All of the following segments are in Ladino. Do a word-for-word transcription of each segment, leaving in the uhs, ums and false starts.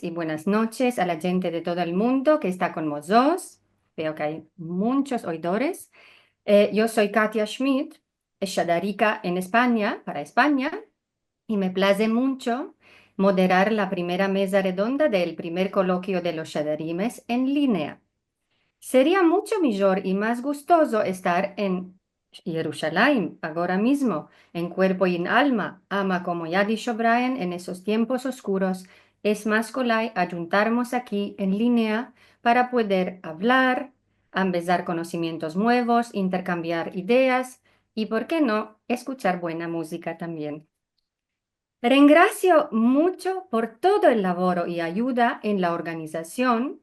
i buenas noches a la djente de todo el mundo ke esta kon mozotros. Veo ke ay munchos oidores. Eh, yo so Katia Schmidt, es shadarika en Espanya, para Espanya, i me plaze muncho moderar la primera meza redonda del primer kolokio de los shadarimes en linea. Seria muncho mijor i mas gustozo estar en Yerushalayim, agora mizmo, en kuerpo i en alma, ama, komo ya disho Brian, en esos tiempos oskuros, es mas kolay adjuntarmos aki en linea para poder avlar, ambezar konosimientos muevos, interkambiar ideas i, por ke no, eskuchar buena muzika tambien. Rengrasio muncho por todo el lavoro i ayuda en la organizasion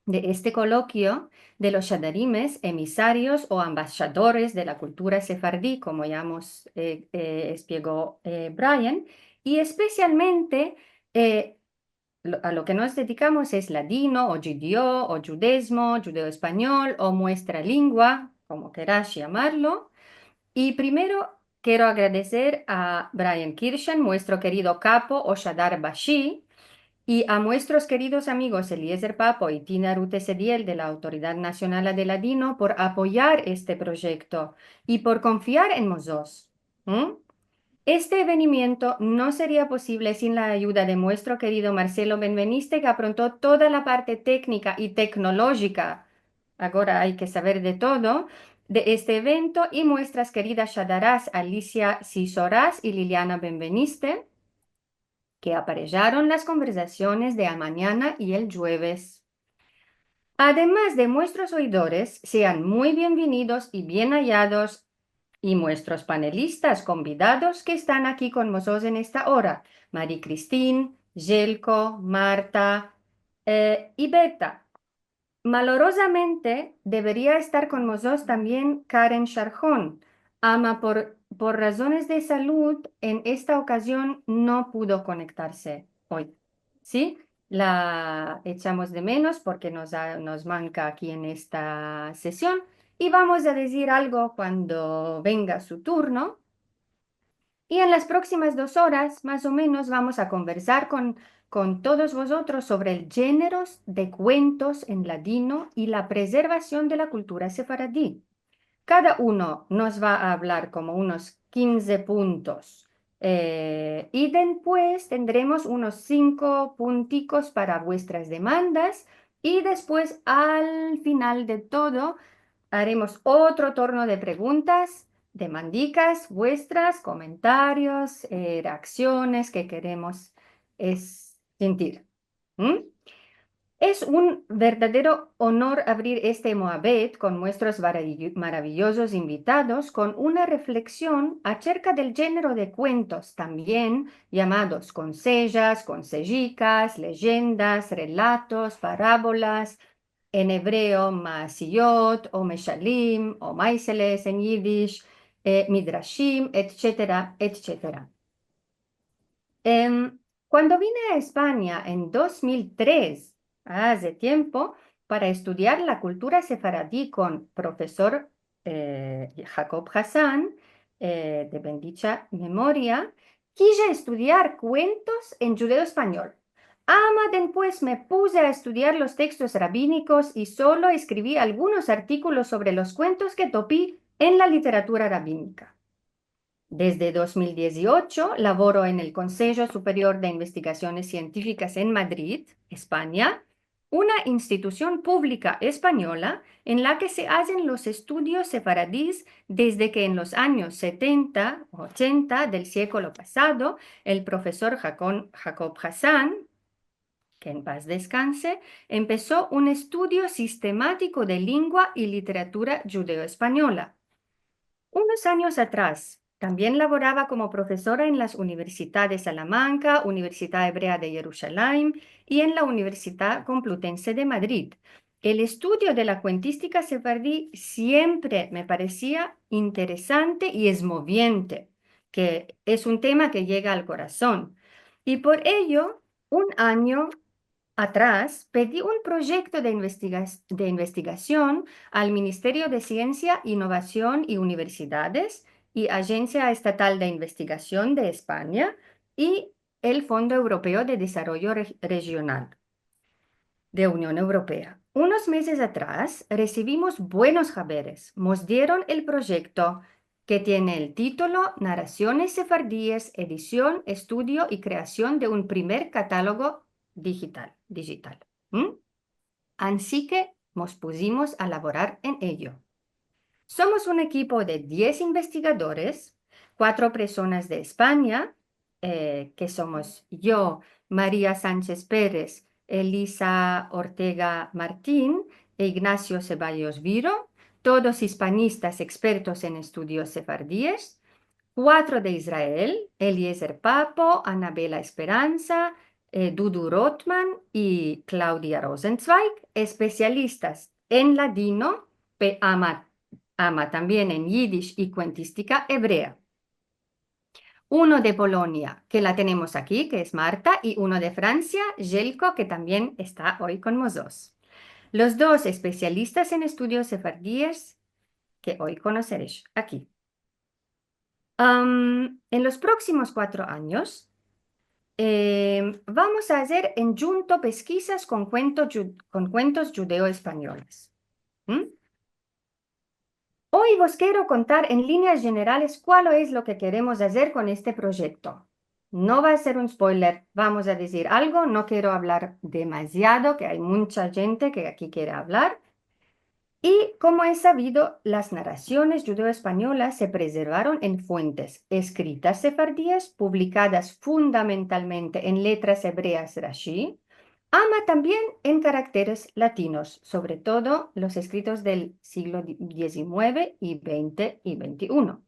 de este kolokio de los shadarimes, emisarios o ambashadores de la kultura sefaradi, komo ya mos, eh, eh, espiego, eh, Brian, i espesialmente, eh, lo, a lo ke mos dedikamos es ladino, o djudio, o djudezmo, djudeo-espanyol, o muestra lingua, komo kerash yamarlo. I primero kero agradeser a Brian Kirschen, muestro kerido kapo o shadar bashi, i a muestros keridos amigos Eliezer Papo i Tina Ruth Esediel de la Autoridad Nasionala de Ladino por apoyar este proyekto i por konfiar en mozotros. ¿Mm? Este evenimiento no seria posivle sin la ayuda de muestro kerido Marcelo Benveniste, ke apronto toda la parte teknika i teknolojika, agora ay ke saver de todo, de este evento, i muestras keridas shadaras Alicia Sisoras i Liliana Benveniste, ke aparejaron las konversasiones de amanyana i el djueves. Ademas de muestros oidores, sean muy bienvenidos i bien ayados, i muestros panelistas konvidados ke estan aki kon mozotros en esta ora, Marie-Christine, Jelko, Marta, eh, i Beta. Malorozamente, deveria estar kon mozotros tambien Karen Sharhon, ama por, por razones de salud, en esta okazion no pudo konektarse oy. Si? La echamos de menos porke mos a, mos manka aki en esta sesion, i vamos a dizir algo kuando venga su turno. I en las proksimas dos oras, mas o menos, vamos a konversar kon, kon todos vozotros sovre el djenero de kuentos en ladino i la prezervasion de la kultura sefaradi. Kada uno mos va a avlar komo unos kinze puntos, eh, i dempues tendremos unos sinko puntikos para muestras demandas, i despues, al final de todo, aremos otro turno de preguntas, demandikas muestras, komentarios, eh, reaksiones ke keremos es sentir. ¿Mm? Es un verdadero onor avrir este muabet kon muestros maravi-, maraviyozos invitados kon una refleksion aserka del djenero de kuentos, tambien yamados konsejas, konsejikas, lejendas, relatos, parabolas, en ebreo, maasiyot, o meshalim, o maiseles en yidish, eh, midrashim, etsetera, etsetera. Em, kuando vine a Espanya en dos mil tres, aze tiempo, para estudiar la kultura sefaradi kon profesor, eh, Jacob Hassan, eh, de bendicha memoria, kije estudiar kuentos en djudeo-espanyol. Ama dempues me puze a estudiar los tekstos rabinikos i solo eskrivi algunos artikolos sovre los kuentos ke topi en la literatura rabinika. Desde dos mil diziocho lavoro en el Konsejo Superior de Investigasiones Sientifikas en Madrid, Espanya, una institusion publika espanyola en la ke se azen los estudios sefaradis desde ke en los anyos setenta, ochenta del sieklo pasado, el profesor Jacon-, Jacob Hassan, ke en paz deskanse, empeso un estudio sistematiko de lengua i literatura djudeo-espanyola. Unos anyos atras, tambien lavorava komo profesora en las Universidad de Salamanka, Universidad Ebrea de Yerushalayim i en la Universidad Komplutense de Madrid. El estudio de la kuentistika sefaradi siempre me paresia interesante i esmoviente, ke es un tema ke yega al korason. I por eyo, un anyo atras, pedi un proyekto de investiga-, de investigasion al Ministerio de Siensia, Inovasion i Universidades i Ajensia Estatal de Investigasion de Espanya, i el Fondo Europeo de Desaroyo Re-, Regional de Union Europea. Unos mezes atras resivimos buenos haberes. Mos dieron el proyekto ke tiene el titulo Narasiones Sefardies, edision, estudio i kreasion de un primer katalogo dijital, dijital. ¿M? Ansi ke mos pusimos a lavorar en eyo. Somos un ekipo de diez investigadores, kuatro personas de Espanya, eh, ke somos yo, Maria Sanchez Perez, Elisa Ortega Martin e Ignacio Ceballos Viro, todos ispanyistas ekspertos en estudios sefardies, kuatro de Israel, Eliezer Papo, Anabela Esperanza, eh, Dudu Rothman i Claudia Rosenzweig, espesialistas en ladino, pe ama, ama tambien en yidish i kuentistika ebrea. Uno de Polonia, ke la tenemos aki, ke es Marta, i uno de Fransia, Željko, ke tambien esta oy kon mozotros. Los dos espesialistas en estudios sefardies ke oy konoseresh aki. Am, en los proksimos kuatro anyos, em, vamos a azer endjunto peskizas kon kuento dju-, kon kuentos djudeo-espanyoles. ¿M? Oy vos kero kontar en lineas jenerales kualo es lo ke keremos azer kon este proyekto. No va a ser un spoiler, vamos a dizir algo, no kero avlar demaziado, ke ay muncha djente ke aki kere avlar. I, komo es savido, las narasiones djudeo-espanyolas se prezervaron en fuentes eskritas sefardies, publikadas fundamentalmente en letras ebreas rashi, ama tambien en karakteres latinos, sovre todo los eskritos del siglo di-, diezinueve i vente i ventiuno.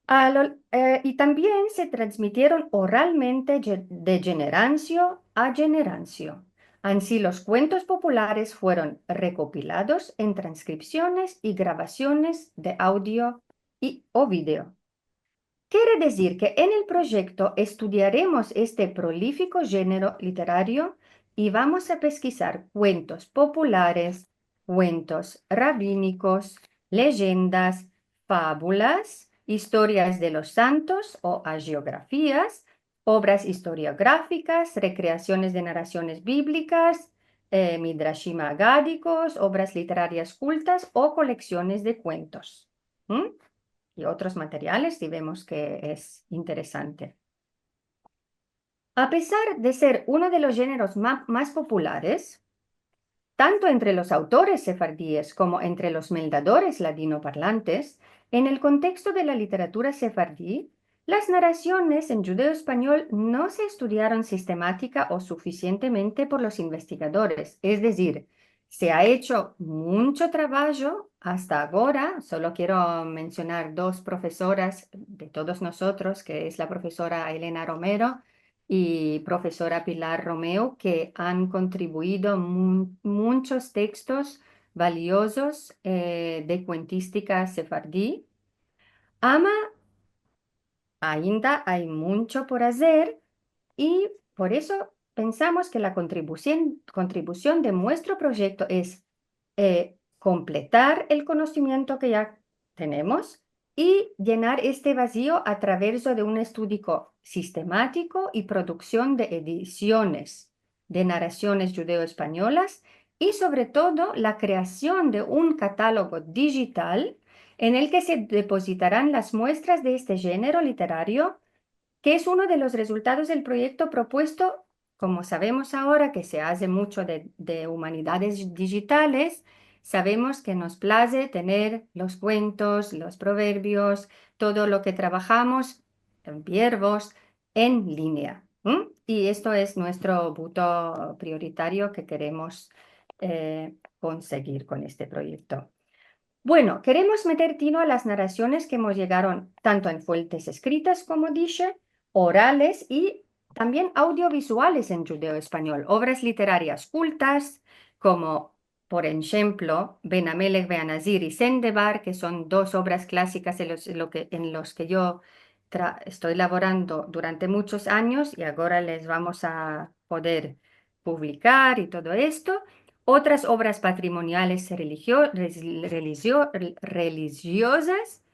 A lo, eh, i tambien se transmitieron oralmente dje-, de djeneransio a djeneransio. Ansi, los kuentos populares fueron rekopilados en transkripsiones i gravasiones de audio i, o video. Kere dizir ke en el proyekto estudiaremos este prolifiko djenero literario i vamos a peskizar kuentos populares, kuentos rabinikos, leyendas, fabulas, istorias de los santos o ajiografiyas, ovras istoriografikas, rekreasiones de narasiones biblikas, eh, midrashim agadikos, ovras literarias kultas o koleksiones de kuentos. ¿M? I otros materiales, si vemos ke es interesante. A pesar de ser uno de los djeneros ma-, mas populares, tanto entre los autores sefardies komo entre los meldadores ladinoparlantes, en el konteksto de la literatura sefardi, las narasiones en djudeo-espanyol no se estudiaron sistematika o sufisientemente por los investigadores, es dizir, se a echo muncho travajo asta agora. Solo kero mensionar dos profesoras de todos nosotros, ke es la profesora Elena Romero i profesora Pilar Romeu, ke an kontribuido mun-, munchos tekstos valiozos, eh, de kuentistika sefardi. Ama ainda ay muncho por azer i por eso pensamos ke la kontribusion, kontribusion de muestro proyekto es, eh, kompletar el konosimiento ke ya tenemos i djenar este vazio a traverso de un estudio sistematiko i produksion de edisiones de narasiones djudeo-espanyolas i, sovre todo, la kreasion de un katalogo dijital en el ke se depozitaran las muestras de este djenero literario, ke es uno de los rezultados del proyekto propuesto. Komo savemos agora ke se aze muncho de, de umanidades dijitales, savemos ke mos plaze tener los kuentos, los proverbios, todo lo ke trabajamos, eh, verbos, en linea. ¿M? I esto es muestro buto prioritario ke keremos, eh, konsegir kon este proyekto. Bueno, keremos meter tino a las narasiones ke mos yegaron tanto en fuentes eskritas, komo dishe, orales i tambien audiovizuales en djudeo-espanyol, ovras literarias kultas, komo por enshemplo, Ben Amelek ve Anazir i Sendebar, ke son dos ovras klasikas en los, lo ke, en los ke yo tra-, esto lavorando durante munchos anyos i agora les vamos a poder publikar i todo esto. Otras ovras patrimoniales religio-, resi-, religio-, relijiozas,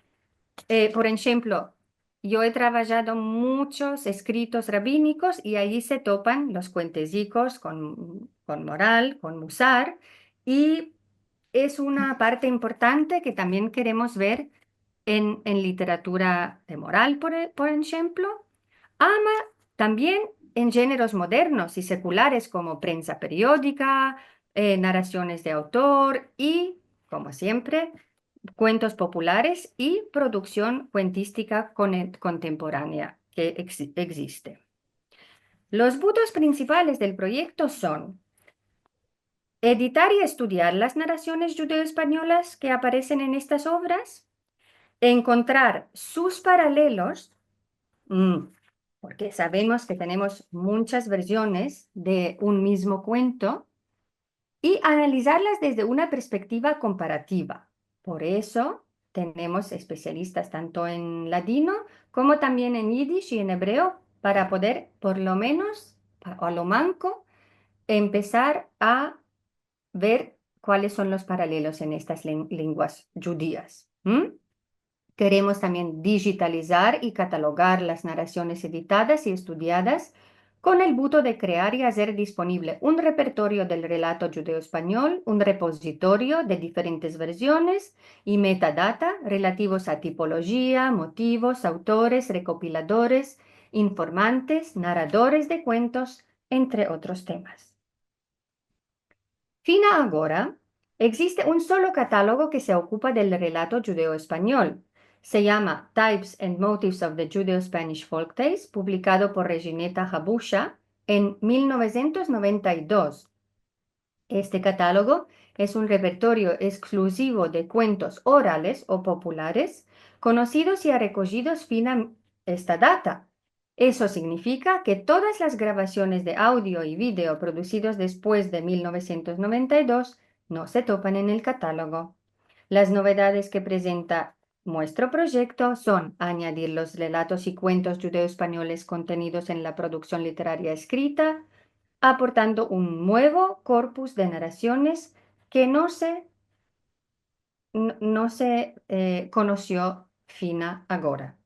eh, por enshemplo, yo he trabajado munchos eskritos rabinikos i ayi se topan los kuentezikos kon, kon moral, kon musar, i es una parte importante ke tambien keremos ver en, en literatura de moral, por e-, por enshemplo, ama tambien en jeneros modernos i sekulares komo prensa periodika, eh, narasiones de autor i, komo siempre, kuentos populares i produksion kuentistika kon-, kontemporanea ke egzi-, egziste. Los butos prinsipales del proyekto son editar i estudiar las narasiones djudeo-espanyolas ke aparesen en estas ovras, enkontrar sus paralelos, mm, porke savemos ke tenemos munchas verziones de un mizmo kuento, i analizarlas desde una perspektiva komparativa. Por eso, tenemos espesialistas tanto en ladino komo tambien en yidish i en ebreo para poder, por lo menos, pa-, a lo manko, empesar a ver kuales son los paralelos en estas len-, lenguas djudias. ¿M? Keremos tambien dijitalizar i katalogar las narasiones editadas i estudiadas kon el buto de krear i azer disponivle un repertorio del relato djudeo-espanyol, un repozitorio de diferentes verziones i metadata relativos a tipolojia, motivos, autores, rekopiladores, informantes, naradores de kuentos, entre otros temas. Fina agora, egziste un solo katalogo ke se okupa del relato djudeo-espanyol. Se yama Types and Motives of the Judeo-Spanish Folktales, publikado por Reginetta Habusha en mil novesientos noventa i dos. Este katalogo es un repertorio ekskluzivo de kuentos orales o populares, konosidos i arekojidos fina esta data. Eso signifika ke todas las gravasiones de audio i video produsidos despues de mil novesientos noventa i dos no se topan en el katalogo. Las novedades ke prezenta muestro proyekto son anyadir los relatos i kuentos djudeo-espanyoles kontenidos en la produksion literaria eskrita, aportando un muevo korpus de narasiones ke no se, no, no se, eh, konosio fina agora.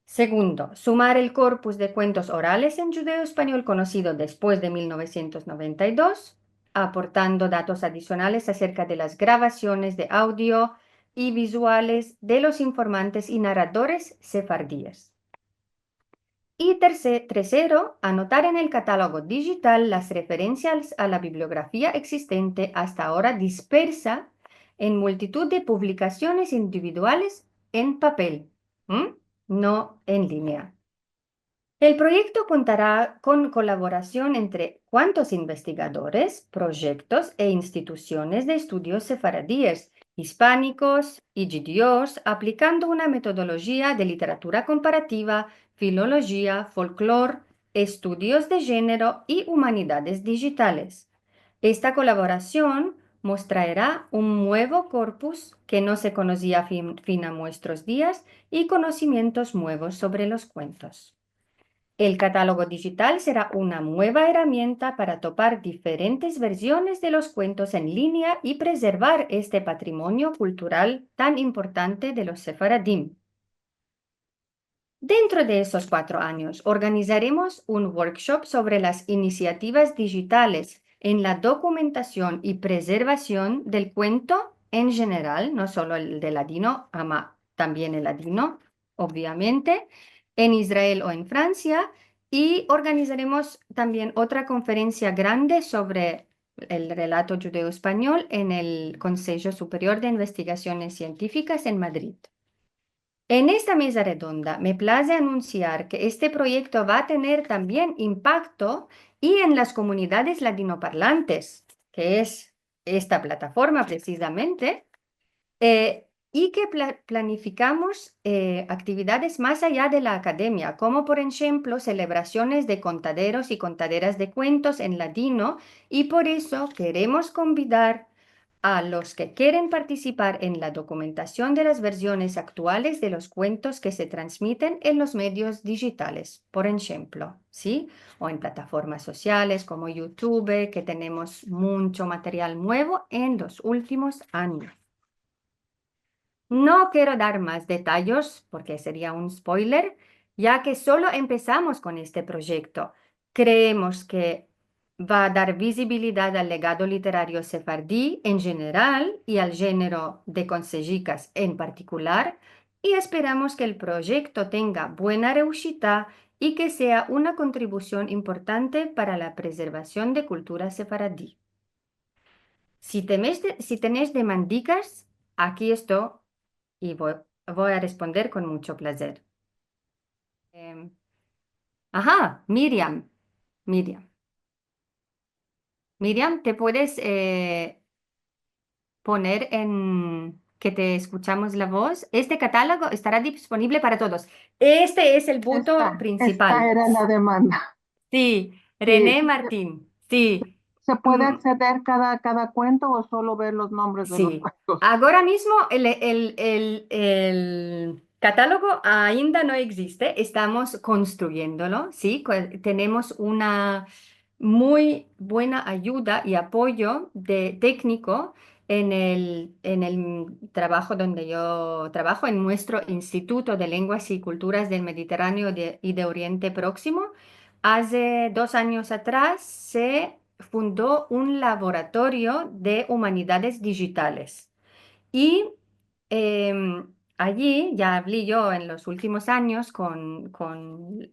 Segundo, sumar el korpus de kuentos orales en djudeo-espanyol konosido despues de mil novesientos noventa i dos, aportando datos adisionales aserka de las gravasiones de audio i vizuales de los informantes i naradores sefardíes. I terse-, tersero, anotar en el katalogo dijital las referensias a la bibliografia egzistente asta agora dispersa en multitud de publikasiones individuales en papel, ¿m? No en linea. El proyekto kontara kon kolaborasion entre kuantos investigadores, proyektos e institusiones de estudios sefaradíes, ispanikos i djudios, aplikando una metodolojia de literatura komparativa, filolojia, folklor, estudios de jenero i umanidades dijitales. Esta kolaborasion mos traera un muevo korpus ke no se konosia fin-, fina muestros dias i konosimientos muevos sovre los kuentos. El katalogo dijital sera una mueva erramienta para topar diferentes verziones de los kuentos en linea i prezervar este patrimonio kultural tan importante de los sefaradim. Dentro de esos kuatro anyos, organizaremos un workshop sovre las inisiativas dijitales en la dokumentasion i prezervasion del kuento en jeneral, no solo el de ladino, ama tambien el ladino, obviamente, en Israel o en Fransia, i organizaremos tambien otra konferensia grande sovre el relato djudeo-espanyol en el Konsejo Superior de Investigasiones Sientifikas en Madrid. En esta meza redonda me plaze anunsiar ke este proyekto va a tener tambien impakto i en las komunidades ladinoparlantes, ke es esta plataforma presizamente, eh, i ke pla-, planifikamos, eh, aktividades mas aya de la akademia, komo por enshemplo selebrasiones de kontaderos i kontaderas de kuentos en ladino, i por eso keremos konvidar a los ke keren partisipar en la dokumentasion de las verziones aktuales de los kuentos ke se transmiten en los medios dijitales, por enshemplo, si? O en plataformas sosiales komo YouTube, ke tenemos muncho material muevo en los ultimos anyos. No kero dar mas detayos, porke seria un spoiler, ya ke solo empesamos kon este proyekto. Kreemos ke va a dar vizibilidad al legado literario sefardi en jeneral i al jenero de konsejikas en partikular, i esperamos ke el proyekto tenga buena reushita i ke sea una kontribusion importante para la prezervasion de kultura sefaradi. Si temes de, si tenesh demandikas, aki esto i vo, vo a responder kon muncho plazer. Em, aha, Miriam. Miriam. Miriam, te puedes, eh, poner en ke te eskuchamos la voz. Este katalogo estara disponible para todos. Este es el punto prinsipal. Esta, esta era la demanda. Si, si. Rene Martin. Si. Se puede akseder kada, kada kuento o solo ver los nombres de los kuentos? Si. Agora mizmo el, el, el, el katalogo ainda no egziste, estamos konstruyendolo, si. Tenemos una muy buena ayuda i apoyo de tekniko en el, en el trabajo donde yo trabajo, en muestro Instituto de Lenguas i Kulturas del Mediterraneo de, i de Oriente Proksimo. Aze dos anyos atras se fundo un laboratorio de umanidades dijitales. I, em, ayi ya avli yo en los ultimos anyos kon, kon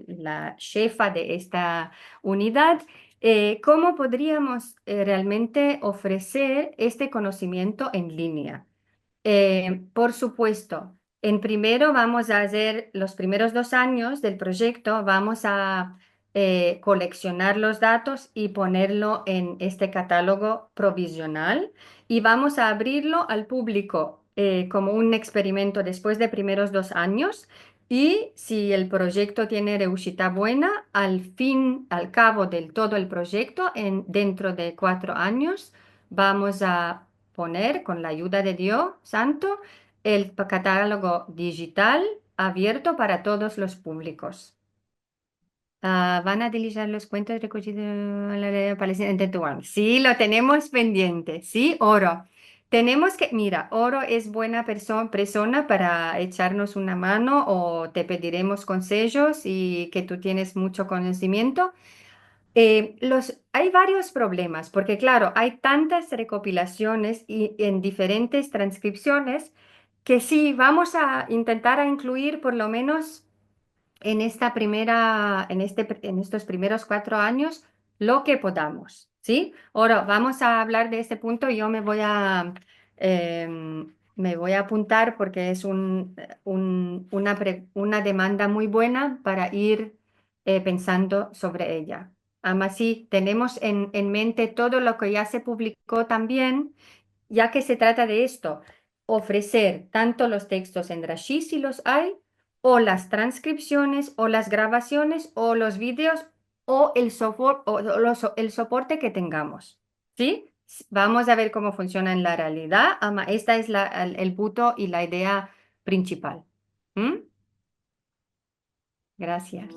la shefa de esta unidad, eh, komo podriamos, eh, realmente ofreser este konosimiento en linea. Eh, por supuesto, en primero vamos a azer, los primeros dos anyos del proyekto, vamos a, eh, koleksionar los datos i ponerlo en este katalogo provizional i vamos a avrirlo al publiko, eh, komo un eksperimento despues de primeros dos anyos. I si el proyekto tiene reushita buena, al fin, al kavo del todo el proyekto, en, dentro de kuatro anyos, vamos a poner, kon la ayuda de Dio Santo, el katalogo dijital avierto para todos los publikos. Ah, van a dilijir los kuentos rekojidos en la lengua palestina en Tetuan. Si, lo tenemos pendiente. Si, Oro. Tenemos ke, mira, Oro es buena perso-, persona para echarnos una mano o te pediremos konsejos i ke tu tienes muncho konosimiento. Eh, los, ay varios problemas, porke, klaro, ay tantas rekopilasiones i en diferentes transkripsiones ke si vamos a intentar a inkluir por lo menos en esta primera, en este pr-, en estos primeros kuatro anyos, lo ke podamos, si? Oro, vamos a avlar de este punto. Yo me vo a, em, me vo a apuntar porke es un, un, una pre-, una demanda muy buena para ir, eh, pensando sovre eya. Ama si tenemos en, en mente todo lo ke ya se publiko tambien, ya ke se trata de esto, ofreser tanto los tekstos en Rashi, si los ay, o las transkripsiones, o las gravasiones, o los videos, o el sofor-, o, o los, el soporte ke tengamos. Si? Vamos a ver komo funsiona en la realidad, ama esta es la, el, el punto i la idea prinsipal. M? Grasias.